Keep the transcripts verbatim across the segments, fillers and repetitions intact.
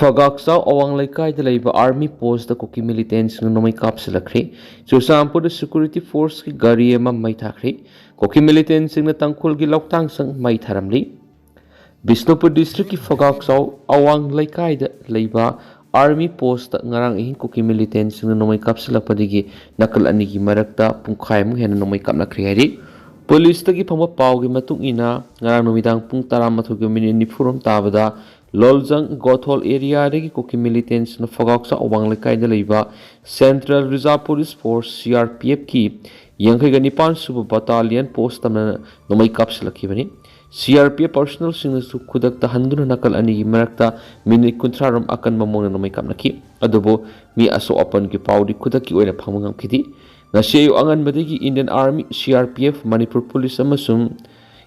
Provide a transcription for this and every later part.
ꯐꯒꯥꯛꯆꯥꯎ ꯑꯋꯥꯡ ꯂꯩꯀꯥꯏꯗ ꯂꯩꯕ ꯑꯥꯔꯃꯤ ꯄꯣꯁꯇ ꯀꯨꯀꯤ ꯃꯤꯂꯤꯇꯦꯟꯁꯤꯡꯅ ꯅꯣꯡꯃꯩ ꯀꯥꯞꯁꯤꯜꯂꯛꯈ꯭ꯔꯦ꯫ ꯆꯨꯔꯆꯥꯟꯄꯨꯔꯗ ꯁꯦꯀ꯭ꯌꯨꯔꯤꯇꯤ ꯐꯣꯔꯁꯀꯤ ꯒꯥꯔꯤ ꯑꯃ ꯃꯩ ꯊꯥꯈ꯭ꯔꯦ꯫ ꯀꯨꯀꯤ ꯃꯤꯂꯤꯇꯦꯟꯁꯤꯡꯅ ꯇꯥꯡꯈꯨꯜꯒꯤ ꯂꯧꯇꯥꯡꯁꯪ ꯃꯩ ꯊꯥꯔꯝꯂꯤ꯫ ꯕꯤꯁꯅꯨꯄꯨꯔ ꯗꯤꯁꯇ꯭ꯔꯤꯛꯀꯤ ꯐꯒꯥꯛꯆꯥꯎ ꯑꯋꯥꯡ ꯂꯩꯀꯥꯏꯗ ꯂꯩꯕ ꯑꯥꯔꯃꯤ ꯄꯣꯁꯇ ꯉꯔꯥꯡ ꯑꯍꯤꯡ ꯀꯨꯀꯤ ꯃꯤꯂꯤꯇꯦꯟꯁꯤꯡꯅ ꯅꯣꯡꯃꯩ ꯀꯥꯞꯁꯤꯜꯂꯛꯄꯗꯒꯤ ꯅꯥꯀꯜ ꯑꯅꯤꯒꯤ ꯃꯔꯛꯇ ꯄꯨꯡꯈꯥꯏꯃꯨꯛ ꯍꯦꯟꯅ ꯅꯣꯡꯃꯩ ꯀꯥꯞꯅꯈ꯭ꯔꯦ ꯍꯥꯏꯔꯤ꯫ ꯄꯨꯂꯤꯁꯇꯒꯤ ꯐꯪꯕ ꯄꯥꯎꯒꯤ ꯃꯇꯨꯡ ꯏꯟꯅ, ꯉꯔꯥꯡ ꯅꯨꯃꯤꯗꯥꯡ ꯄꯨꯡ ꯇꯔꯥꯃꯥꯊꯣꯏꯒ ꯃꯤꯅꯤꯠ ꯅꯤꯐꯨꯔꯣꯝ ꯇꯥꯕꯗ ꯂꯣꯜꯖꯪ ꯒꯣꯊꯣꯜ ꯑꯦꯔꯤꯌꯥꯗꯒꯤ ꯀꯨꯀꯤ ꯃꯤꯂꯤꯇꯦꯟꯁꯤꯡꯅ ꯐꯒꯥꯎꯆꯥ ꯑꯋꯥꯡ ꯂꯩꯀꯥꯏꯗ ꯂꯩꯕ central reserve police force, C R P ꯑꯦꯐꯀꯤ ꯌꯥꯡꯈꯩꯒ ꯅꯤꯄꯥꯟ ꯁꯨꯕ ꯕꯇꯥꯂꯤꯌꯟ ꯄꯣꯁ ꯇꯝꯅ ꯅꯣꯡꯃꯩ ꯀꯥꯞꯁꯤꯜꯂꯛꯈꯤꯕꯅꯤ꯫ ꯁꯤ ꯑꯥꯔ ꯄꯤ ꯑꯦꯐ ꯄꯥꯔꯁꯣꯅꯦꯜꯁꯤꯡꯅꯁꯨ ꯈꯨꯗꯛꯇ ꯍꯟꯗꯨꯅ ꯅꯥꯀꯜ ꯑꯅꯤꯒꯤ ꯃꯔꯛꯇ ꯃꯤꯅꯤꯠ ꯀꯨꯟꯊ꯭ꯔꯥ ꯔꯣꯝ ꯑꯀꯟꯕ ꯃꯑꯣꯡꯗ ꯅꯣꯡꯃꯩ ꯀꯥꯞꯅꯈꯤ꯫ ꯑꯗꯨꯕꯨ ꯃꯤ ꯑꯁꯣꯛ ꯑꯄꯟꯒꯤ ꯄꯥꯎꯗꯤ ꯈꯨꯗꯛꯀꯤ ꯑꯣꯏꯅ ꯐꯪꯕ ꯉꯝꯈꯤꯗꯦ꯫ ꯉꯁꯤ ꯑꯌꯨꯛ ꯑꯉꯟꯕꯗꯒꯤ Indian army, C R P F, Manipur police ꯑꯃꯁꯨꯡ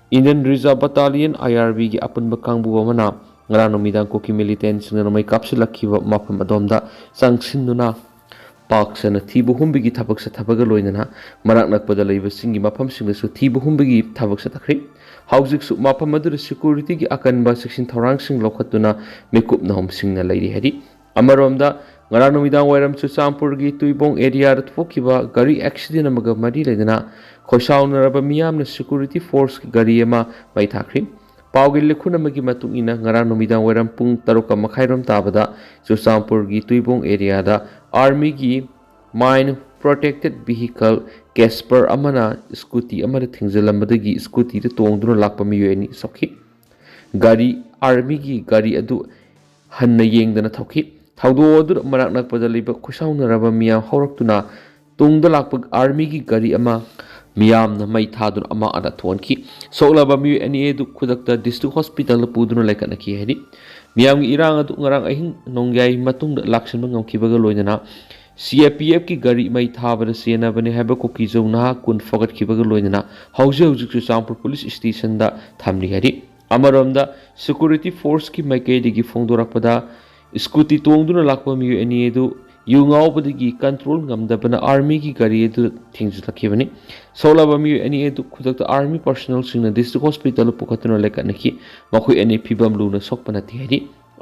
Indian reserve battalion, I R ꯕꯤꯒꯤ ꯑꯄꯨꯟꯕ ꯀꯥꯡꯕꯨ ꯑꯃꯅ ꯉꯔꯥꯡ ꯅꯨꯃꯤꯗꯥꯡ ꯀꯨꯀꯤ ꯃꯤꯂꯤꯇꯦꯟꯁꯤꯡꯅ ꯅꯣꯡꯃꯩ ꯀꯥꯞꯁꯤꯜꯂꯛꯈꯤꯕ ꯃꯐꯝ ꯑꯗꯣꯝꯗ ꯆꯪꯁꯤꯟꯗꯨꯅ ꯄꯥꯛ ꯁꯟꯅ ꯊꯤꯕ ꯍꯨꯝꯕꯒꯤ ꯊꯕꯛ ꯆꯠꯊꯕꯒ ꯂꯣꯏꯅꯅ ꯃꯅꯥꯛ ꯅꯛꯄꯗ ꯂꯩꯕꯁꯤꯡꯒꯤ ꯃꯐꯝꯁꯤꯡꯗꯁꯨ ꯊꯤꯕ ꯍꯨꯝꯕꯒꯤ ꯊꯕꯛ ꯆꯠꯊꯈ꯭ꯔꯦ꯫ ꯍꯧꯖꯤꯛꯁꯨ ꯃꯐꯝ ꯑꯗꯨꯗ ꯁꯦꯀ꯭ꯌꯨꯔꯤꯇꯤꯒꯤ ꯑꯀꯟꯕ ꯆꯦꯛꯁꯤꯟ ꯊꯧꯔꯥꯡꯁꯤꯡ ꯂꯧꯈꯠꯇꯨꯅ ꯃꯤꯀꯨꯞ ꯅꯍꯨꯝꯁꯤꯡꯅ ꯂꯩꯔꯤ ꯍꯥꯏꯔꯤ꯫ ꯑꯃꯔꯣꯝꯗ, ꯉꯔꯥꯡ ꯅꯨꯃꯤꯗꯥꯡ ꯋꯥꯏꯔꯝ ꯆꯨꯔꯆꯥꯟꯄꯨꯔꯒꯤ ꯇꯨꯏꯕꯣꯡ ꯑꯦꯔꯤꯌꯥꯗ ꯊꯣꯛꯈꯤꯕ ꯒꯥꯔꯤ ꯑꯦꯛꯁꯤꯗꯦꯟ ꯑꯃꯒ ꯃꯔꯤ ꯂꯩꯅꯅ ꯈꯣꯏꯁꯥꯎꯅꯔꯕ ꯃꯤꯌꯥꯝꯅ ꯁꯦꯀ꯭ꯌꯨꯔꯤꯇꯤ ꯐꯣꯔꯁꯀꯤ ꯒꯥꯔꯤ ꯑꯃ ꯃꯩ ꯊꯥꯈ꯭ꯔꯤ꯫ ꯄꯥꯎꯒꯤ ꯂꯤꯈꯨꯟ ꯑꯃꯒꯤ ꯃꯇꯨꯡ ꯏꯟꯅ, ꯉꯔꯥꯡ ꯅꯨꯃꯤꯗꯥꯡ ꯋꯥꯏꯔꯝ ꯄꯨꯡ ꯇꯔꯨꯛꯀ ꯃꯈꯥꯏꯔꯣꯝ ꯇꯥꯕꯗ ꯆꯨꯔꯆꯥꯟꯄꯨꯔꯒꯤ ꯇꯨꯏꯕꯣꯡ ꯑꯦꯔꯤꯌꯥꯗ ꯑꯥꯔꯃꯤꯒꯤ ꯃꯥꯏꯟ ꯄ꯭ꯔꯣꯇꯦꯛꯇꯦꯠ ꯚꯤꯍꯤꯀꯜ ꯀꯦꯁꯄꯔ ꯑꯃꯅ ꯁ꯭ꯀꯨꯇꯤ ꯑꯃꯗ ꯊꯦꯡꯖꯤꯜꯂꯝꯕꯗꯒꯤ ꯁ꯭ꯀꯨꯇꯤꯗ ꯇꯣꯡꯗꯨꯅ ꯂꯥꯛꯄ ꯃꯤꯑꯣꯏ ꯑꯅꯤ ꯁꯣꯛꯈꯤ꯫ ꯒꯥꯔꯤ, ꯑꯥꯔꯃꯤꯒꯤ ꯒꯥꯔꯤ ꯑꯗꯨ ꯍꯟꯅ ꯌꯦꯡꯗꯅ ꯊꯧꯈꯤ꯫ ꯊꯧꯗꯣꯛ ꯑꯗꯨꯗ ꯃꯅꯥꯛ ꯅꯛꯄꯗ ꯂꯩꯕ ꯈꯣꯏꯁꯥꯎꯅꯔꯕ ꯃꯤꯌꯥꯝ ꯍꯧꯔꯛꯇꯨꯅ ꯇꯨꯡꯗ ꯂꯥꯛꯄ ꯑꯥꯔꯃꯤꯒꯤ ꯒꯥꯔꯤ ꯑꯃ ꯃꯤꯌꯥꯝꯅ ꯃꯩ ꯊꯥꯗꯨꯅ ꯑꯃ ꯑꯃ ꯊꯣꯛꯍꯟꯈꯤ꯫ ꯁꯣꯛꯂꯕ ꯃꯤꯑꯣꯏ ꯑꯅꯤ ꯑꯗꯨ ꯈꯨꯗꯛꯇ ꯗꯤꯁꯇ꯭ꯔꯤꯛ ꯍꯣꯁꯄꯤꯇꯥꯜꯗ ꯄꯨꯗꯨꯅ ꯂꯩꯈꯠꯅꯈꯤ ꯍꯥꯏꯔꯤ꯫ ꯃꯤꯌꯥꯝꯒꯤ ꯏꯔꯥꯡ ꯑꯗꯨ ꯉꯔꯥꯡ ꯑꯍꯤꯡ ꯅꯣꯡꯌꯥꯏ ꯃꯇꯨꯡꯗ ꯂꯥꯛꯁꯤꯟꯕ ꯉꯝꯈꯤꯕꯒ ꯂꯣꯏꯅꯅ ꯁꯤ ꯑꯥꯔ ꯄꯤ ꯑꯦꯐꯀꯤ ꯒꯥꯔꯤ ꯃꯩ ꯊꯥꯕꯗ ꯆꯦꯟꯅꯕꯅꯤ ꯍꯥꯏꯕ ꯀꯨꯀꯤꯖꯧ ꯅꯍꯥ ꯀꯨꯟ ꯐꯒꯠꯈꯤꯕꯒ ꯂꯣꯏꯅꯅ ꯍꯧꯖꯤꯛ ꯍꯧꯖꯤꯛ ꯆꯨꯔꯆꯥꯟꯄꯨꯔ ꯄꯨꯂꯤꯁ ꯁ꯭ꯇꯦꯁꯟꯗ ꯊꯝꯂꯤ ꯍꯥꯏꯔꯤ꯫ ꯑꯃꯔꯣꯝꯗ, ꯁꯦꯀ꯭ꯌꯨꯔꯤꯇꯤ ꯐꯣꯔꯁꯀꯤ ꯃꯥꯏꯀꯩꯗꯒꯤ ꯐꯣꯡꯗꯣꯔꯛꯄꯗ, ꯁ꯭ꯀꯨꯇꯤ ꯇꯣꯡꯗꯨꯅ ꯂꯥꯛꯄ ꯃꯤꯑꯣꯏ ꯑꯅꯤ ꯑꯗꯨ ꯌꯨ ꯉꯥꯎꯕꯗꯒꯤ ꯀꯟꯇ꯭ꯔꯣꯜ ꯉꯝꯗꯕꯅ ꯑꯥꯔꯃꯤꯒꯤ ꯒꯥꯔꯤ ꯑꯗꯨ ꯊꯦꯡꯖꯤꯜꯂꯛꯈꯤꯕꯅꯤ꯫ ꯁꯣꯛꯂꯕ ꯃꯤꯑꯣꯏ ꯑꯅꯤ ꯑꯗꯨ ꯈꯨꯗꯛꯇ ꯑꯥꯔꯃꯤ ꯄꯥꯔꯁꯣꯅꯦꯜꯁꯤꯡꯅ ꯗꯤꯁꯇ꯭ꯔꯤꯛ ꯍꯣꯁꯄꯤꯇꯥꯜꯗ ꯄꯨꯈꯠꯇꯨꯅ ꯂꯩꯈꯠꯅꯈꯤ꯫ ꯃꯈꯣꯏ ꯑꯅꯤ ꯐꯤꯕꯝ ꯂꯨꯅ ꯁꯣꯛꯄ ꯅꯠꯇꯦ ꯍꯥꯏꯔꯤ꯫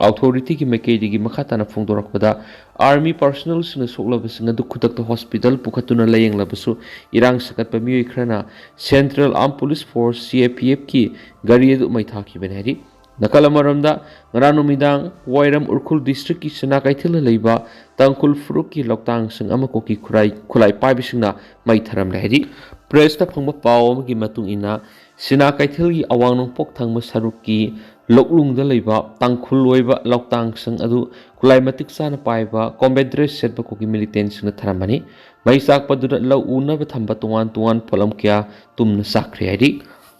ꯑꯣꯊꯣꯔꯤꯇꯤꯒꯤ ꯃꯥꯏꯀꯩꯗꯒꯤ ꯃꯈꯥ ꯇꯥꯅ ꯐꯣꯡꯗꯣꯔꯛꯄꯗ, ꯑꯥꯔꯃꯤ ꯄꯥꯔꯁꯣꯅꯦꯜꯁꯤꯡꯅ ꯁꯣꯛꯂꯕꯁꯤꯡ ꯑꯗꯨ ꯈꯨꯗꯛꯇ ꯍꯣꯁꯄꯤꯇꯥꯜ ꯄꯨꯈꯠꯇꯨꯅ ꯂꯥꯌꯦꯡꯂꯕꯁꯨ, ꯏꯔꯥꯡ ꯁꯥꯒꯠꯄ ꯃꯤꯑꯣꯏ ꯈꯔꯅ ꯁꯦꯟꯇ꯭ꯔꯦꯜ ꯑꯥꯔꯝ ꯄꯨꯂꯤꯁ ꯐꯣꯔꯁ, ꯁꯤ ꯑꯦ ꯄꯤ ꯑꯦꯐꯀꯤ ꯒꯥꯔꯤ ꯑꯗꯨ ꯃꯩ ꯊꯥꯈꯤꯕꯅꯤ ꯍꯥꯏꯔꯤ꯫ ꯅꯥꯀꯜ ꯑꯃꯔꯣꯝꯗ, ꯉꯔꯥꯡ ꯅꯨꯃꯤꯗꯥꯡ ꯋꯥꯏꯔꯝ ꯎꯈ꯭ꯔꯨꯜ ꯗꯤꯁꯇ꯭ꯔꯤꯛꯀꯤ ꯁꯤꯅꯥ ꯀꯩꯊꯦꯜꯗ ꯂꯩꯕ ꯇꯥꯡꯈꯨꯜ ꯐꯨꯔꯨꯞꯀꯤ ꯂꯧꯇꯥꯡꯁꯪ ꯑꯃ ꯀꯨꯀꯤ ꯈꯨꯔꯥꯏ-, ꯈꯨꯠꯂꯥꯏ ꯄꯥꯏꯕꯁꯤꯡꯅ ꯃꯩ ꯊꯥꯔꯝꯂꯦ ꯍꯥꯏꯔꯤ꯫ ꯄ꯭ꯔꯦꯁꯇ ꯐꯪꯕ ꯄꯥꯎ ꯑꯃꯒꯤ ꯃꯇꯨꯡ ꯏꯟꯅ, ꯁꯤꯅꯥ ꯀꯩꯊꯦꯜꯒꯤ ꯑꯋꯥꯡ ꯅꯣꯡꯄꯣꯛ ꯊꯪꯕ ꯁꯔꯨꯛꯀꯤ ꯂꯣꯛꯂꯨꯡꯗ ꯂꯩꯕ ꯇꯥꯡꯈꯨꯜ ꯑꯣꯏꯕ ꯂꯧꯇꯥꯡꯁꯪ ꯑꯗꯨ ꯈꯨꯠꯂꯥꯏ ꯃꯇꯤꯛ ꯆꯥꯅ ꯄꯥꯏꯕ, ꯀꯣꯝꯕꯦꯠ ꯗ꯭ꯔꯦꯁ ꯁꯦꯠꯄ ꯀꯨꯀꯤ ꯃꯤꯂꯤꯇꯦꯟꯁꯤꯡꯅ ꯊꯥꯔꯝꯕꯅꯤ꯫ ꯃꯩ ꯆꯥꯛꯄꯗꯨꯗ ꯂꯧ ꯎꯅꯕ ꯊꯝꯕ ꯇꯣꯉꯥꯟ ꯇꯣꯉꯥꯟ ꯄꯣꯠꯂꯝ ꯀꯌꯥ ꯇꯨꯝꯅ ꯆꯥꯛꯈ꯭ꯔꯦ ꯍꯥꯏꯔꯤ꯫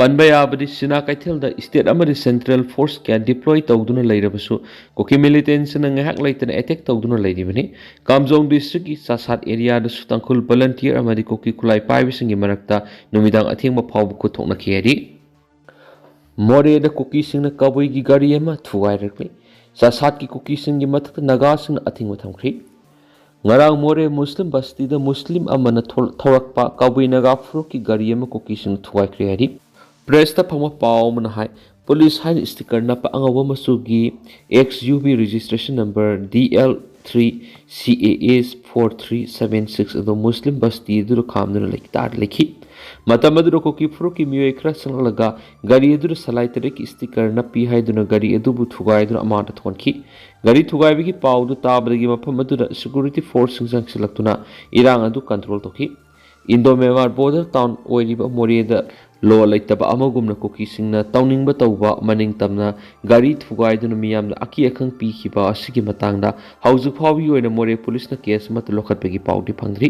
ꯄꯟꯕ ꯌꯥꯕꯗꯤ, ꯁꯤꯅꯥ ꯀꯩꯊꯦꯜꯗ ꯁ꯭ꯇꯦꯠ ꯑꯃꯗꯤ ꯁꯦꯟꯇ꯭ꯔꯦꯜ ꯐꯣꯔꯁ ꯀꯌꯥ ꯗꯤꯄ꯭ꯂꯣꯏ ꯇꯧꯗꯨꯅ ꯂꯩꯔꯕꯁꯨ, ꯀꯨꯀꯤ ꯃꯤꯂꯤꯇꯦꯟꯁꯤꯡꯅ ꯉꯥꯏꯍꯥꯛ ꯂꯩꯇꯅ ꯑꯦꯇꯦꯛ ꯇꯧꯗꯨꯅ ꯂꯩꯔꯤꯕꯅꯤ꯫ ꯀꯥꯝꯖꯣꯡ ꯗꯤꯁꯇ꯭ꯔꯤꯛꯀꯤ ꯆꯥꯁꯥꯠ ꯑꯦꯔꯤꯌꯥꯗꯁꯨ ꯇꯥꯡꯈꯨꯜ ꯚꯣꯂꯟꯇꯤꯌꯔ ꯑꯃꯗꯤ ꯀꯨꯀꯤ ꯈꯨꯠꯂꯥꯏ ꯄꯥꯏꯕꯁꯤꯡꯒꯤ ꯃꯔꯛꯇ ꯅꯨꯃꯤꯗꯥꯡ ꯑꯊꯦꯡꯕ ꯐꯥꯎꯕ ꯈꯨꯠ ꯊꯣꯛꯅꯈꯤ ꯍꯥꯏꯔꯤ꯫ ꯃꯣꯔꯦꯗ ꯀꯨꯀꯤꯁꯤꯡꯅ ꯀꯕꯨꯏꯒꯤ ꯒꯥꯔꯤ ꯑꯃ ꯊꯨꯒꯥꯏꯔꯛꯂꯤ꯫ ꯆꯥꯁꯥꯠꯀꯤ ꯀꯨꯀꯤꯁꯤꯡꯒꯤ ꯃꯊꯛꯇ ꯅꯥꯒꯥꯁꯤꯡꯅ ꯑꯊꯤꯡꯕ ꯊꯝꯈ꯭ꯔꯤ꯫ ꯉꯔꯥꯡ ꯃꯣꯔꯦ ꯃꯨꯁꯂꯤꯝ ꯕꯁꯇꯤꯗ ꯃꯨꯁꯂꯤꯝ ꯑꯃꯅ ꯊꯣ-, ꯊꯧꯔꯛꯄ ꯀꯕꯨꯏ ꯅꯥꯒꯥ ꯐꯨꯔꯨꯞꯀꯤ ꯒꯥꯔꯤ ꯑꯃ ꯀꯨꯀꯤꯁꯤꯡꯅ ꯊꯨꯒꯥꯏꯈ꯭ꯔꯦ ꯍꯥꯏꯔꯤ꯫ ꯄ꯭ꯔꯦꯁꯇ ꯐꯪꯕ ꯄꯥꯎ ꯑꯃꯅ ꯍꯥꯏ, ꯄꯨꯂꯤꯁ ꯍꯥꯏꯅ ꯁ꯭ꯇꯤꯀꯔ ꯅꯞꯄ ꯑꯉꯧꯕ ꯃꯆꯨꯒꯤ X U V registration number D L three C A S four three seven six ꯑꯗꯨ ꯃꯨꯁꯂꯤꯝ ꯕꯁꯇꯤ ꯑꯗꯨꯗ ꯈꯥꯝꯗꯨꯅ ꯂꯩ-, ꯇꯥꯔ ꯂꯩꯈꯤ꯫ ꯃꯇꯝ ꯑꯗꯨꯗ ꯀꯨꯀꯤ ꯐꯨꯔꯨꯞꯀꯤ ꯃꯤꯑꯣꯏ ꯈꯔ ꯆꯪꯂꯛꯂꯒ ꯒꯥꯔꯤ ꯑꯗꯨꯗ ꯁꯂꯥꯏ ꯇꯔꯦꯠꯀꯤ ꯁ꯭ꯇꯤꯀꯔ ꯅꯞꯄꯤ ꯍꯥꯏꯗꯨꯅ ꯒꯥꯔꯤ ꯑꯗꯨꯕꯨ ꯊꯨꯒꯥꯏꯗꯨꯅ ꯑꯃꯥꯡꯗ ꯊꯣꯛꯍꯟꯈꯤ꯫ ꯒꯥꯔꯤ ꯊꯨꯒꯥꯏꯕꯒꯤ ꯄꯥꯎꯗꯨ ꯇꯥꯕꯗꯒꯤ ꯃꯐꯝ ꯑꯗꯨꯗ ꯁꯦꯀ꯭ꯌꯨꯔꯤꯇꯤ ꯐꯣꯔꯁꯁꯤꯡ ꯆꯪꯁꯤꯜꯂꯛꯇꯨꯅ ꯏꯔꯥꯡ ꯑꯗꯨ ꯀꯟꯇ꯭ꯔꯣꯜ ꯇꯧꯈꯤ꯫ ꯏꯟꯗꯣ ꯃ꯭ꯌꯥꯟꯃꯥꯔ ꯕꯣꯔꯗꯔ ꯇꯥꯎꯟ ꯑꯣꯏꯔꯤꯕ ꯃꯣꯔꯦꯗ ꯂꯣ ꯂꯩꯇꯕ ꯑꯃꯒꯨꯝꯅ ꯀꯨꯀꯤꯁꯤꯡꯅ ꯇꯧꯅꯤꯡꯕ ꯇꯧꯕ, ꯃꯅꯤꯡ ꯇꯝꯅ ꯒꯥꯔꯤ ꯊꯨꯒꯥꯏꯗꯨꯅ ꯃꯤꯌꯥꯝꯗ ꯑꯀꯤ ꯑꯈꯪ ꯄꯤꯈꯤꯕ ꯑꯁꯤꯒꯤ ꯃꯇꯥꯡꯗ ꯍꯧꯖꯤꯛ ꯐꯥꯎꯕꯒꯤ ꯑꯣꯏꯅ ꯃꯣꯔꯦ ꯄꯨꯂꯤꯁꯅ ꯀꯦꯁ ꯑꯃꯠꯇ ꯂꯧꯈꯠꯄꯒꯤ ꯄꯥꯎꯗꯤ ꯐꯪꯗ꯭ꯔꯤ꯫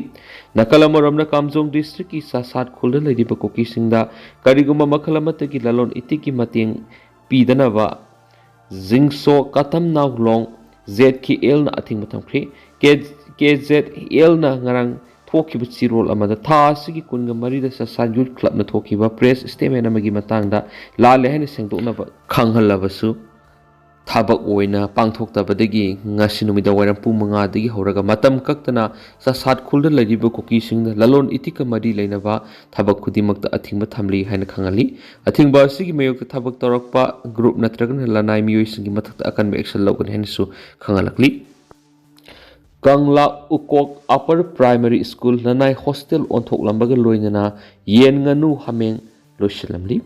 ꯅꯥꯀꯜ ꯑꯃꯔꯣꯝꯗ, ꯀꯥꯝꯖꯣꯡ ꯗꯤꯁꯇ꯭ꯔꯤꯛꯀꯤ ꯆꯥꯁꯥꯠ ꯈꯨꯜꯗ ꯂꯩꯔꯤꯕ ꯀꯨꯀꯤꯁꯤꯡꯗ ꯀꯔꯤꯒꯨꯝꯕ ꯃꯈꯜ ꯑꯃꯠꯇꯒꯤ ꯂꯂꯣꯟ ꯏꯇꯤꯛꯀꯤ ꯃꯇꯦꯡ ꯄꯤꯗꯅꯕ ꯖꯤꯡꯁꯣ ꯀꯥꯇꯝ ꯅꯥꯎꯂꯣꯡ ꯖꯦꯠ ꯀꯦ ꯑꯦꯜꯅ ꯑꯊꯤꯡꯕ ꯊꯝꯈ꯭ꯔꯤ꯫ ꯀꯦ-, ꯀꯦ ꯖꯦꯠ ꯑꯦꯜꯅ ꯉꯔꯥꯡ ꯊꯣꯛꯈꯤꯕ ꯆꯦꯔꯣꯜ ꯑꯃꯗ ꯊꯥ ꯑꯁꯤꯒꯤ ꯀꯨꯟꯒ ꯃꯔꯤꯗ ꯆꯥꯁꯥꯠ ꯌꯨꯠ ꯀ꯭ꯂꯕꯅ ꯊꯣꯛꯈꯤꯕ ꯄ꯭ꯔꯦꯁ ꯁ꯭ꯇꯦꯠꯃꯦꯟ ꯑꯃꯒꯤ ꯃꯇꯥꯡꯗ ꯂꯥꯜꯂꯦ ꯍꯥꯏꯅ ꯁꯦꯡꯗꯣꯛꯅꯕ ꯈꯪꯍꯜꯂꯕꯁꯨ, ꯊꯕꯛ ꯑꯣꯏꯅ ꯄꯥꯡꯊꯣꯛꯇꯕꯗꯒꯤ ꯉꯁꯤ ꯅꯨꯃꯤꯗꯥꯡ ꯋꯥꯏꯔꯝ ꯄꯨꯡ ꯃꯉꯥꯗꯒꯤ ꯍꯧꯔꯒ ꯃꯇꯝ ꯀꯛꯇꯅ ꯆꯥꯁꯥꯠ ꯈꯨꯜꯗ ꯂꯩꯔꯤꯕ ꯀꯨꯀꯤꯁꯤꯡꯗ ꯂꯂꯣꯟ ꯏꯇꯤꯛꯀ ꯃꯔꯤ ꯂꯩꯅꯕ ꯊꯕꯛ ꯈꯨꯗꯤꯡꯃꯛꯇ ꯑꯊꯤꯡꯕ ꯊꯝꯂꯤ ꯍꯥꯏꯅ ꯈꯪꯍꯜꯂꯤ꯫ ꯑꯊꯤꯡꯕ ꯑꯁꯤꯒꯤ ꯃꯥꯌꯣꯛꯇ ꯊꯕꯛ ꯇꯧꯔꯛꯄ ꯒ꯭ꯔꯨꯞ ꯅꯠꯇ꯭ꯔꯒꯅ ꯂꯅꯥꯏ ꯃꯤꯑꯣꯏꯁꯤꯡꯒꯤ ꯃꯊꯛꯇ ꯑꯀꯟꯕ ꯑꯦꯛꯁꯟ ꯂꯧꯒꯅꯤ ꯍꯥꯏꯅꯁꯨ ꯈꯪꯍꯜꯂꯛꯂꯤ꯫ ꯀꯪꯂꯥ ꯎꯀꯣꯛ ꯑꯄꯔ ꯄ꯭ꯔꯥꯏꯃꯥꯔꯤ ꯁ꯭ꯀꯨꯜ ꯂꯅꯥꯏ ꯍꯣꯁꯇꯦꯜ ꯑꯣꯟꯊꯣꯛꯂꯝꯕꯒ ꯂꯣꯏꯅꯅ ꯌꯦꯟ, ꯉꯥꯅꯨ, ꯍꯥꯃꯦꯡ ꯂꯣꯏꯁꯤꯜꯂꯝꯂꯤ꯫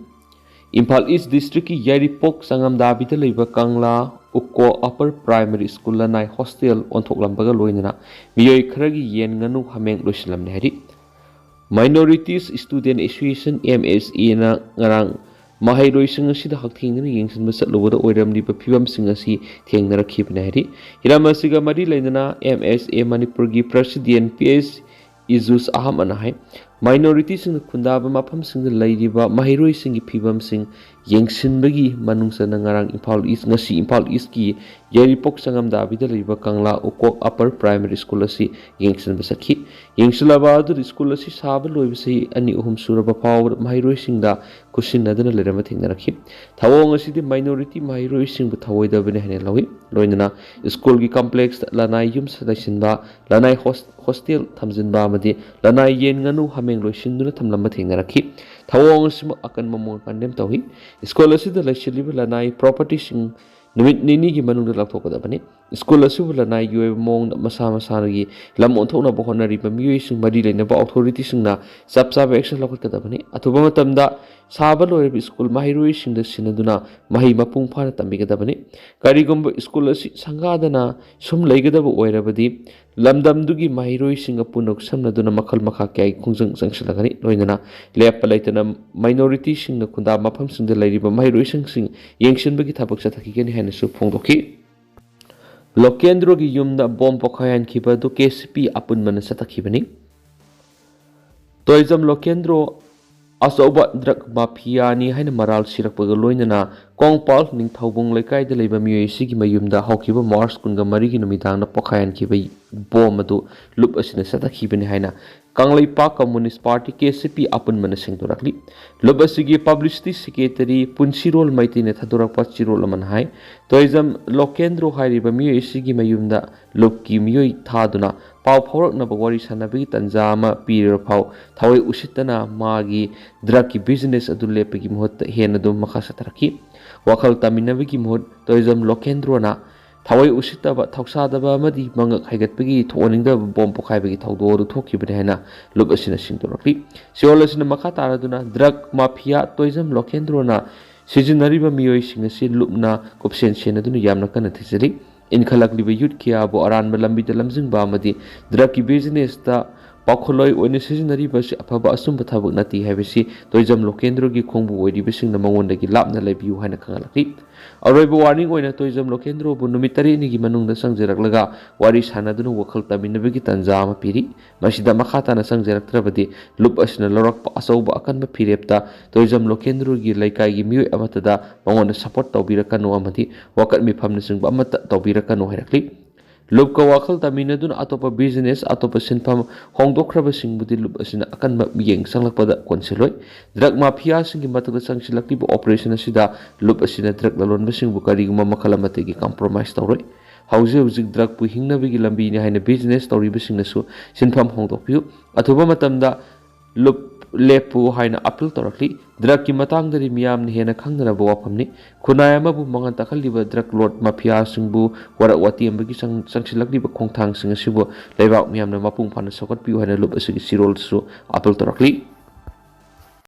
ꯏꯝꯐꯥꯜ ꯏꯁ ꯗꯤꯁꯇ꯭ꯔꯤꯛꯀꯤ ꯌꯥꯏꯔꯤꯄꯣꯛ ꯆꯉꯝꯗꯥꯕꯤꯗ ꯂꯩꯕ ꯀꯪꯂꯥ ꯎꯀꯣꯛ ꯑꯄꯔ ꯄ꯭ꯔꯥꯏꯃꯥꯔꯤ ꯁ꯭ꯀꯨꯜ ꯂꯅꯥꯏ ꯍꯣꯁꯇꯦꯜ ꯑꯣꯟꯊꯣꯛꯂꯝꯕꯒ ꯂꯣꯏꯅꯅ ꯃꯤꯑꯣꯏ ꯈꯔꯒꯤ ꯌꯦꯟ, ꯉꯥꯅꯨ, ꯍꯥꯃꯦꯡ ꯂꯣꯏꯁꯤꯜꯂꯝꯂꯦ ꯍꯥꯏꯔꯤ꯫ Minorities Student Association, M S A ꯅ ꯉꯔꯥꯡ ꯃꯍꯩꯔꯣꯏꯁꯤꯡ ꯑꯁꯤꯗ ꯍꯛꯊꯦꯡꯅꯅ ꯌꯦꯡꯁꯤꯟꯕ ꯆꯠꯂꯨꯕꯗ ꯑꯣꯏꯔꯝꯂꯤꯕ ꯐꯤꯕꯝꯁꯤꯡ ꯑꯁꯤ ꯊꯦꯡꯅꯔꯛꯈꯤꯕꯅꯤ ꯍꯥꯏꯔꯤ꯫ ꯍꯤꯔꯝ ꯑꯁꯤꯒ ꯃꯔꯤ ꯂꯩꯅꯅ M S A ꯃꯅꯤꯄꯨꯔꯒꯤ ꯄ꯭ꯔꯁꯤꯗꯦꯟ ꯄꯤ ꯑꯦꯁ ꯏꯖꯨꯁ ꯑꯍꯃꯗꯅ ꯍꯥꯏ, ꯃꯥꯏꯅꯣꯔꯤꯇꯤꯁꯤꯡꯅ ꯈꯨꯟꯗꯥꯕ ꯃꯐꯝꯁꯤꯡꯗ ꯂꯩꯔꯤꯕ ꯃꯍꯩꯔꯣꯏꯁꯤꯡꯒꯤ ꯐꯤꯕꯝꯁꯤꯡ ꯌꯦꯡꯁꯤꯟꯕꯒꯤ ꯃꯅꯨꯡ ꯆꯟꯅ ꯉꯔꯥꯡ ꯏꯝꯐꯥꯜ ꯏꯁ, ꯉꯁꯤ ꯏꯝꯐꯥꯜ ꯏꯁꯀꯤ ꯌꯥꯏꯔꯤꯄꯣꯛ ꯆꯉꯝꯗꯥꯕꯤꯗ ꯂꯩꯔꯤꯕ ꯀꯪꯂꯥ ꯎꯀꯣꯛ ꯑꯄꯔ ꯄ꯭ꯔꯥꯏꯃꯥꯔꯤ ꯁ꯭ꯀꯨꯜ ꯑꯁꯤ ꯌꯦꯡꯁꯤꯟꯕ ꯆꯠꯈꯤ꯫ ꯌꯦꯡꯁꯤꯜꯂꯕ ꯑꯗꯨꯗ ꯁ꯭ꯀꯨꯜ ꯑꯁꯤ ꯁꯥꯕ ꯂꯣꯏꯕ ꯆꯍꯤ ꯑꯅꯤ ꯑꯍꯨꯝ ꯁꯨꯔꯕ ꯐꯥꯎꯕꯗ ꯃꯍꯩꯔꯣꯏꯁꯤꯡꯗ ꯈꯨꯠꯁꯤꯟꯅꯗꯨꯅ ꯂꯩꯔꯝꯕ ꯊꯦꯡꯅꯔꯛꯈꯤ꯫ ꯊꯧꯑꯣꯡ ꯑꯁꯤꯗꯤ ꯃꯥꯏꯅꯣꯔꯤꯇꯤ ꯃꯍꯩꯔꯣꯏꯁꯤꯡꯕꯨ ꯊꯧꯑꯣꯏꯗꯕꯅꯤ ꯍꯥꯏꯅ ꯂꯧꯏ꯫ ꯂꯣꯏꯅꯅ ꯁ꯭ꯀꯨꯜꯒꯤ ꯀꯝꯄ꯭ꯂꯦꯛꯁꯇ ꯂꯅꯥꯏ ꯌꯨꯝ ꯂꯩꯁꯤꯟꯕ, ꯂꯅꯥꯏ ꯍꯣꯁ-, ꯍꯣꯁꯇꯦꯜ ꯊꯝꯖꯤꯟꯕ ꯑꯃꯗꯤ ꯂꯅꯥꯏ ꯌꯦꯟ, ꯉꯥꯅꯨ, ꯍꯥꯃꯦꯡ ꯂꯣꯏꯁꯤꯟꯗꯨꯅ ꯊꯝꯂꯝꯕ ꯊꯦꯡꯅꯔꯛꯈꯤ꯫ ꯊꯧꯑꯣꯡ ꯑꯁꯤꯃꯛ ꯑꯀꯟꯕ ꯃꯑꯣꯡꯗ ꯀꯟꯗꯦꯝ ꯇꯧꯏ꯫ ꯁ꯭ꯀꯨꯜ ꯑꯁꯤꯗ ꯂꯩꯁꯤꯜꯂꯤꯕ ꯂꯅꯥꯏ ꯄ꯭ꯔꯣꯄꯔꯇꯤꯁꯤꯡ ꯅꯨꯃꯤꯠ ꯅꯤꯅꯤꯒꯤ ꯃꯅꯨꯡꯗ ꯂꯧꯊꯣꯛꯀꯗꯕꯅꯤ꯫ ꯁ꯭ꯀꯨꯜ ꯑꯁꯤꯕꯨ ꯂꯅꯥꯏꯒꯤ ꯑꯣꯏꯕ ꯃꯑꯣꯡꯗ ꯃꯁꯥ ꯃꯁꯥꯒꯤ ꯂꯝ ꯑꯣꯟꯊꯣꯛꯅꯕ ꯍꯣꯠꯅꯔꯤꯕ ꯃꯤꯑꯣꯏꯁꯤꯡ, ꯃꯔꯤ ꯂꯩꯅꯕ ꯑꯣꯊꯣꯔꯤꯇꯤꯁꯤꯡꯅ ꯆꯞ ꯆꯥꯕ ꯑꯦꯛꯁꯟ ꯂꯧꯈꯠꯀꯗꯕꯅꯤ꯫ ꯑꯊꯨꯕ ꯃꯇꯝꯗ ꯁꯥꯕ ꯂꯣꯏꯔꯕ ꯁ꯭ꯀꯨꯜ ꯃꯍꯩꯔꯣꯏꯁꯤꯡꯗ ꯁꯤꯟꯅꯗꯨꯅ ꯃꯍꯩ ꯃꯄꯨꯡ ꯐꯥꯅ ꯇꯝꯕꯤꯒꯗꯕꯅꯤ꯫ ꯀꯔꯤꯒꯨꯝꯕ ꯁ꯭ꯀꯨꯜ ꯑꯁꯤ ꯁꯪꯒꯥꯗꯅ ꯁꯨꯝ ꯂꯩꯒꯗꯕ ꯑꯣꯏꯔꯕꯗꯤ, ꯂꯝꯗꯝꯗꯨꯒꯤ ꯃꯍꯩꯔꯣꯏꯁꯤꯡꯒ ꯄꯨꯟꯅ ꯈꯨꯠꯁꯝꯅꯗꯨꯅ ꯃꯈꯜ ꯃꯈꯥ ꯀꯌꯥꯒꯤ ꯈꯣꯡꯖꯪ ꯆꯪꯁꯤꯜꯂꯒꯅꯤ꯫ ꯂꯣꯏꯅꯅ ꯂꯦꯞꯄ ꯂꯩꯇꯅ ꯃꯥꯏꯅꯣꯔꯤꯇꯤꯁꯤꯡꯅ ꯈꯨꯟꯗꯥ ꯃꯐꯝꯁꯤꯡꯗ ꯂꯩꯔꯤꯕ ꯃꯍꯩꯔꯣꯏꯁꯤꯡꯁꯤꯡ ꯌꯦꯡꯁꯤꯟꯕꯒꯤ ꯊꯕꯛ ꯆꯠꯊꯈꯤꯒꯅꯤ ꯍꯥꯏꯅꯁꯨ ꯐꯣꯡꯗꯣꯛꯈꯤ꯫ ꯂꯣꯀꯦꯟꯗ꯭ꯔꯣꯒꯤ ꯌꯨꯝꯗ ꯕꯣꯝ ꯄꯣꯈꯥꯏꯍꯟꯈꯤꯕ ꯑꯗꯨ ꯀꯦ ꯁꯤ ꯄꯤ ꯑꯄꯨꯟꯕꯅ ꯆꯠꯊꯈꯤꯕꯅꯤ꯫ ꯇꯣꯏꯖꯝ ꯂꯣꯀꯦꯟꯗ꯭ꯔꯣ ꯑꯆꯧꯕ ꯗ꯭ꯔꯒ ꯃꯥꯐꯤꯌꯥꯅꯤ ꯍꯥꯏꯅ ꯃꯔꯥꯜ ꯁꯤꯔꯛꯄꯒ ꯂꯣꯏꯅꯅ ꯀꯣꯡꯄꯥꯜ ꯅꯤꯡꯊꯧꯕꯨꯡ ꯂꯩꯀꯥꯏꯗ ꯂꯩꯕ ꯃꯤꯑꯣꯏ ꯑꯁꯤꯒꯤ ꯃꯌꯨꯝꯗ ꯍꯧꯈꯤꯕ ꯃꯥꯔꯆ ꯀꯨꯟꯒ ꯃꯔꯤꯒꯤ ꯅꯨꯃꯤꯗꯥꯡꯗ ꯄꯣꯈꯥꯏꯍꯟꯈꯤꯕ ꯕꯣꯝ ꯑꯗꯨ ꯂꯨꯞ ꯑꯁꯤꯅ ꯆꯠꯊꯈꯤꯕꯅꯤ ꯍꯥꯏꯅ Kangleipak communist party, K C ꯄꯤ, ꯑꯄꯨꯟꯕꯅ ꯁꯦꯡꯗꯣꯔꯛꯂꯤ꯫ ꯂꯨꯞ ꯑꯁꯤꯒꯤ ꯄꯕ꯭ꯂꯤꯁꯤꯇꯤ ꯁꯦꯀ꯭ꯔꯦꯇꯔꯤ ꯄꯨꯟꯁꯤꯔꯣꯜ ꯃꯩꯇꯩꯅ ꯊꯥꯗꯣꯔꯛꯄ ꯆꯦꯔꯣꯜ ꯑꯃꯅ ꯍꯥꯏ, ꯇꯣꯏꯖꯝ ꯂꯣꯀꯦꯟꯗ꯭ꯔꯣ ꯍꯥꯏꯔꯤꯕ ꯃꯤꯑꯣꯏ ꯑꯁꯤꯒꯤ ꯃꯌꯨꯝꯗ ꯂꯨꯞꯀꯤ ꯃꯤꯑꯣꯏ ꯊꯥꯗꯨꯅ ꯄꯥꯎ ꯐꯥꯎꯔꯛꯅꯕ ꯋꯥꯔꯤ ꯁꯥꯟꯅꯕꯒꯤ ꯇꯥꯟꯖꯥ ꯑꯃ ꯄꯤꯔꯤꯕ ꯐꯥꯎ ꯊꯋꯥꯏ ꯎꯁꯤꯠꯇꯅ ꯃꯥꯒꯤ ꯗ꯭ꯔꯒꯀꯤ ꯕꯤꯖꯤꯅꯦꯁ ꯑꯗꯨ ꯂꯦꯞꯄꯒꯤ ꯃꯍꯨꯠꯇ ꯍꯦꯟꯅ ꯑꯗꯨꯝ ꯃꯈꯥ ꯆꯠꯊꯔꯛꯈꯤ꯫ ꯋꯥꯈꯜ ꯇꯥꯃꯤꯟꯅꯕꯒꯤ ꯃꯍꯨꯠ ꯇꯣꯏꯖꯝ ꯂꯣꯀꯦꯟꯗ꯭ꯔꯣꯅ ꯊꯋꯥꯏ ꯎꯁꯤꯠꯇꯕ, ꯊꯧꯁꯥꯗꯕ ꯑꯃꯗꯤ ꯃꯉꯛ ꯍꯥꯏꯒꯠꯄꯒꯤ ꯊꯣꯛꯍꯟꯅꯤꯡꯗꯕ ꯕꯣꯝ ꯄꯣꯈꯥꯏꯕꯒꯤ ꯊꯧꯗꯣꯛ ꯑꯗꯨ ꯊꯣꯛꯈꯤꯕꯅꯤ ꯍꯥꯏꯅ ꯂꯨꯞ ꯑꯁꯤꯅ ꯁꯦꯡꯗꯣꯔꯛꯂꯤ꯫ ꯆꯦꯔꯣꯜ ꯑꯁꯤꯅ ꯃꯈꯥ ꯇꯥꯔꯗꯨꯅ ꯗ꯭ꯔꯒ ꯃꯥꯐꯤꯌꯥ ꯇꯣꯏꯖꯝ ꯂꯣꯀꯦꯟꯗ꯭ꯔꯣꯅ ꯁꯤꯖꯤꯟꯅꯔꯤꯕ ꯃꯤꯑꯣꯏꯁꯤꯡ ꯑꯁꯤ ꯂꯨꯞꯅ ꯀꯨꯞꯁꯦꯟ ꯁꯦꯟꯅꯗꯨꯅ ꯌꯥꯝꯅ ꯀꯟꯅ ꯊꯤꯖꯔꯤ꯫ ꯏꯟꯈꯠꯂꯛꯂꯤꯕ ꯌꯨꯠ ꯀꯌꯥꯕꯨ ꯑꯔꯥꯟꯕ ꯂꯝꯕꯤꯗ ꯂꯝꯖꯤꯡꯕ ꯑꯃꯗꯤ ꯗ꯭ꯔꯒꯀꯤ ꯕꯤꯖꯤꯅꯦꯁꯇ ꯄꯥꯎꯈꯣꯜꯂꯣꯏ ꯑꯣꯏꯅ ꯁꯤꯖꯤꯟꯅꯔꯤꯕ ꯑꯁꯤ ꯑꯐꯕ ꯑꯆꯨꯝꯕ ꯊꯕꯛ ꯅꯠꯇꯦ ꯍꯥꯏꯕꯁꯤ ꯇꯣꯏꯖꯝ ꯂꯣꯀꯦꯟꯗ꯭ꯔꯣꯒꯤ ꯈꯣꯡꯕꯨ ꯑꯣꯏꯔꯤꯕꯁꯤꯡꯅ ꯃꯉꯣꯟꯗꯒꯤ ꯂꯥꯞꯅ ꯂꯩꯕꯤꯌꯨ ꯍꯥꯏꯅ ꯈꯪꯍꯜꯂꯛꯂꯤ꯫ ꯑꯔꯣꯏꯕ ꯋꯥꯔꯅꯤꯡ ꯑꯣꯏꯅ ꯇꯣꯏꯖꯝ ꯂꯣꯀꯦꯟꯗ꯭ꯔꯣꯕꯨ ꯅꯨꯃꯤꯠ ꯇꯔꯦꯠꯅꯤꯒꯤ ꯃꯅꯨꯡꯗ ꯆꯪꯖꯔꯛꯂꯒ ꯋꯥꯔꯤ ꯁꯥꯟꯅꯗꯨꯅ ꯋꯥꯈꯜ ꯇꯥꯃꯤꯟꯅꯕꯒꯤ ꯇꯥꯟꯖꯥ ꯑꯃ ꯄꯤꯔꯤ꯫ ꯃꯁꯤꯗ ꯃꯈꯥ ꯇꯥꯅ ꯆꯪꯖꯔꯛꯇ꯭ꯔꯕꯗꯤ ꯂꯨꯞ ꯑꯁꯤꯅ ꯂꯧꯔꯛꯄ ꯑꯆꯧꯕ ꯑꯀꯟꯕ ꯐꯤꯔꯦꯞꯇ ꯇꯣꯏꯖꯝ ꯂꯣꯀꯦꯟꯗ꯭ꯔꯣꯒꯤ ꯂꯩꯀꯥꯏꯒꯤ ꯃꯤꯑꯣꯏ ꯑꯃꯠꯇꯗ ꯃꯉꯣꯟꯗ ꯁꯄꯣꯔꯠ ꯇꯧꯕꯤꯔꯛꯀꯅꯨ ꯑꯃꯗꯤ ꯋꯥꯀꯠ ꯃꯤꯐꯝꯅꯆꯤꯡꯕ ꯑꯃꯠꯇ ꯇꯧꯕꯤꯔꯛꯀꯅꯨ ꯍꯥꯏꯔꯛꯂꯤ꯫ ꯂꯨꯞꯀ ꯋꯥꯈꯜ ꯇꯥꯃꯤꯟꯅꯗꯨꯅ ꯑꯇꯣꯞꯄ ꯕꯤꯖꯤꯅꯦꯁ, ꯑꯇꯣꯞꯄ ꯁꯤꯟꯐꯝ ꯍꯣꯡꯗꯣꯛꯈ꯭ꯔꯕꯁꯤꯡꯕꯨꯗꯤ ꯂꯨꯞ ꯑꯁꯤꯅ ꯑꯀꯟꯕ ꯃꯤꯠꯌꯦꯡ ꯆꯪꯂꯛꯄꯗ ꯀꯣꯟꯁꯤꯜꯂꯣꯏ꯫ ꯗ꯭ꯔꯒ ꯃꯥꯐꯤꯌꯥꯁꯤꯡꯒꯤ ꯃꯊꯛꯇ ꯆꯪꯁꯤꯜꯂꯛꯂꯤꯕ ꯑꯣꯄꯔꯦꯁꯟ ꯑꯁꯤꯗ ꯂꯨꯞ ꯑꯁꯤꯅ ꯗ꯭ꯔꯒ ꯂꯂꯣꯟꯕꯁꯤꯡꯕꯨ ꯀꯔꯤꯒꯨꯝꯕ ꯃꯈꯜ ꯑꯃꯠꯇꯒꯤ ꯀꯝꯄ꯭ꯔꯣꯃꯥꯏꯁ ꯇꯧꯔꯣꯏ꯫ ꯍꯧꯖꯤꯛ ꯍꯧꯖꯤꯛ ꯗ꯭ꯔꯒꯄꯨ ꯍꯤꯡꯅꯕꯒꯤ ꯂꯝꯕꯤꯅꯤ ꯍꯥꯏꯅ ꯕꯤꯖꯤꯅꯦꯁ ꯇꯧꯔꯤꯕꯁꯤꯡꯅꯁꯨ ꯁꯤꯟꯐꯝ ꯍꯣꯡꯗꯣꯛꯄꯤꯌꯨ꯫ ꯑꯊꯨꯕ ꯃꯇꯝꯗ ꯂꯨꯞ ꯂꯦꯞꯄꯨ ꯍꯥꯏꯅ ꯑꯄꯤꯜ ꯇꯧꯔꯛꯂꯤ꯫ ꯗ꯭ꯔꯒꯀꯤ ꯃꯇꯥꯡꯗꯗꯤ ꯃꯤꯌꯥꯝꯅ ꯍꯦꯟꯅ ꯈꯪꯅꯔꯕ ꯋꯥꯐꯝꯅꯤ꯫ ꯈꯨꯟꯅꯥꯏ ꯑꯃꯕꯨ ꯃꯉꯥꯜ ꯇꯥꯛꯍꯜꯂꯤꯕ ꯗ꯭ꯔꯒ ꯂꯣꯔꯗ ꯃꯥꯐꯤꯌꯥꯁꯤꯡꯕꯨ ꯋꯥꯔꯛ ꯋꯥꯇꯦꯝꯕꯒꯤ ꯆꯪ-, ꯆꯪꯁꯤꯜꯂꯛꯂꯤꯕ ꯈꯣꯡꯊꯥꯡꯁꯤꯡ ꯑꯁꯤꯕꯨ ꯂꯩꯕꯥꯛ ꯃꯤꯌꯥꯝꯅ ꯃꯄꯨꯡ ꯐꯥꯅ ꯁꯧꯒꯠꯄꯤꯌꯨ ꯍꯥꯏꯅ ꯂꯨꯞ ꯑꯁꯤꯒꯤ ꯆꯦꯔꯣꯜꯗꯁꯨ ꯑꯄꯤꯜ ꯇꯧꯔꯛꯂꯤ꯫